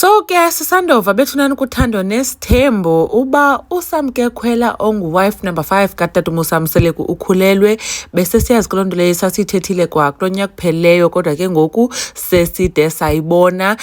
So ke sisandova bethunani kuthando nesithembu uba uSamke Khwela ongu-wife number 5 katata uMusa Mseleku ukhulelwe. Bese siyazi kuloo nto leyo, sasiyithethile kwa kulo nyaka kuphelileyo, kodwa ke ngoku seside sayibona.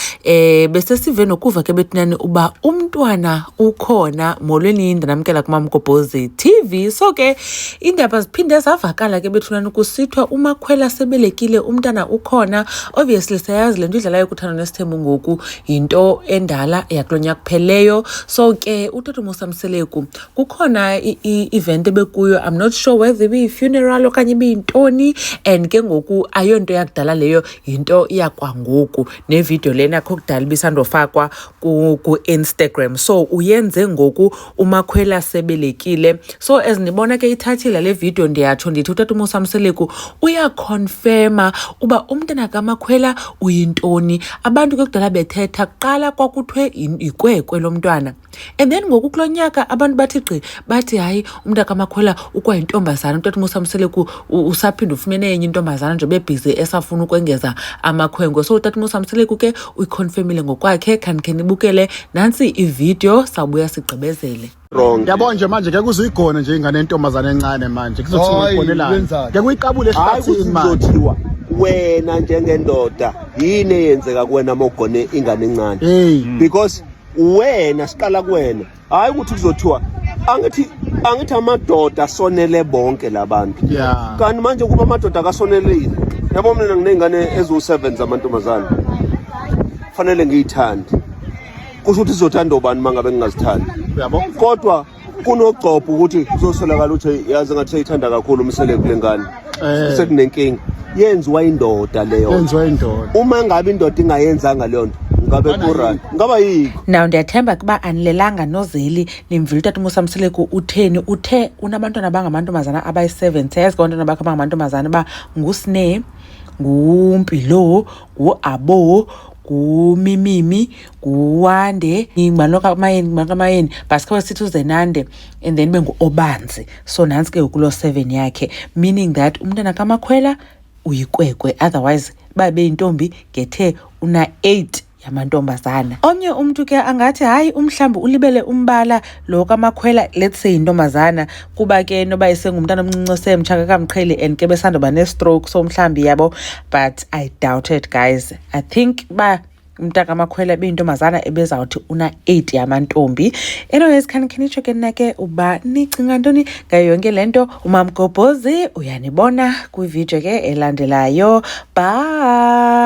Bese sive nokuva ke bethunani uba umntwana ukhona. Molweni, ndinamkela kuMamgobhozi TV. So ke iindaba ziphinde zavakala ke bethunani kusithiwa uMakhwela sebelekile, umntana ukhona. Obviously siyayazi le nto idlalayo kuthando nesithembu ngoku yinto endala yakulo nyaka kupheleyo. So ke utata uMusa Mseleku kukhona i-event ebekuyo, I'm not sure whether ibiyi-funeral okanye ibiyintoni, and ke ngoku ayonto yakudala leyo, yinto yakwangoku. Nevidiyo lena akho kudala ibisandofakwa ku-Instagram. So uyenze ngoku uMakhwela sebelekile. So as ndibona ke ithathile le video, ndiyatsho ndithi utata uMusa Mseleku uyakhonfema uba umntana kaMakhwela uyintoni. Abantu ke kudala bethetha, kuqala kwakuthiwe yikwekwe lo mntwana, and then ngoku kulo nyaka abantu bathi gqi bathi hayi, umntu kaMakhwela ukwayintombazana. Utata uMusa Mseleku usaphinda ufumene enye intombazana nje, bebhizi esafuna ukwengeza amakhwenkwe. So utata uMusa Mseleku ke uyikhonfemile ngokwakhe. Khanikhe nibukele nantsi ividiyo, sawubuya sigqibezele. Wrong. Yabo nje manje ngeke uze uyigone nje ingane yentombazane encane manje kuzothiwa Hayi, uyibonelani. wenzani? Ngeke uyiqabule Hayi, ukuthi ehlathini manje. kuzothiwa wena njengendoda yini eyenzeka kuwena uma ugone ingane encane? Hey. Because wena siqala kuwena, hayi ukuthi kuzothiwa angithi amadoda asonele bonke labantu. Kanti manje kuba amadoda akasonelile. Yabo, mina nginey'ngane eziwu-7 zamantombazane, fanele ngiyithande. Kusho ukuthi sizothanda ubani uma ngabe ngingazithandi? Uyabo? Kodwa kunogcobho ukuthi kuzosolakala ukuthi yazi ngathi seyithanda kakhulu umsele kule ngane. Sekunenkinga yenziwa indoda leyo. Yenziwa indoda. Uma ngabe indoda ingayenzanga leyo nto, ngabe ku-right, ngaba yikho. Now ndiyathemba kuba anilelanga nozeli, nimvile utata uMusa Mseleku utheni. Uthe unabantwana abangamantombazana abayi-7. Siyayazi ke abantwana bakhe abangamantombazana uba nguSne, nguMpilo, nguAbo, ngumimimi, nguWande, ngubani kaMayeni, ngubani kaMayeni, but sikhabe sithi uZenande, and then bengu-Obanzi. So nantsi ke ngoku loo 7 yakhe, meaning that umntana kaMakhwela uyikwekwe, otherwise uba beyintombi ngethe una-8 yamantombazana. Omnye umntu ke angathi hayi, umhlawumbi ulibele umbala lo kaMakhwela, let's say yintombazana, kuba ke noba isengumntana omncinci osemtsha kakamqheli and ke besandoba ne-stroke, so mhlawumbi yabo, but I doubt it, guys. I think uba umntakamakhwela ebeyintombazana ebezawuthi una-8 yamantombi. Anyways, khanikhe nitsho ke nina ke uba nicinga ntoni ngayo yonke le nto. Umamgobhozi uyanibona kwividiyo ke elandelayo. Bye.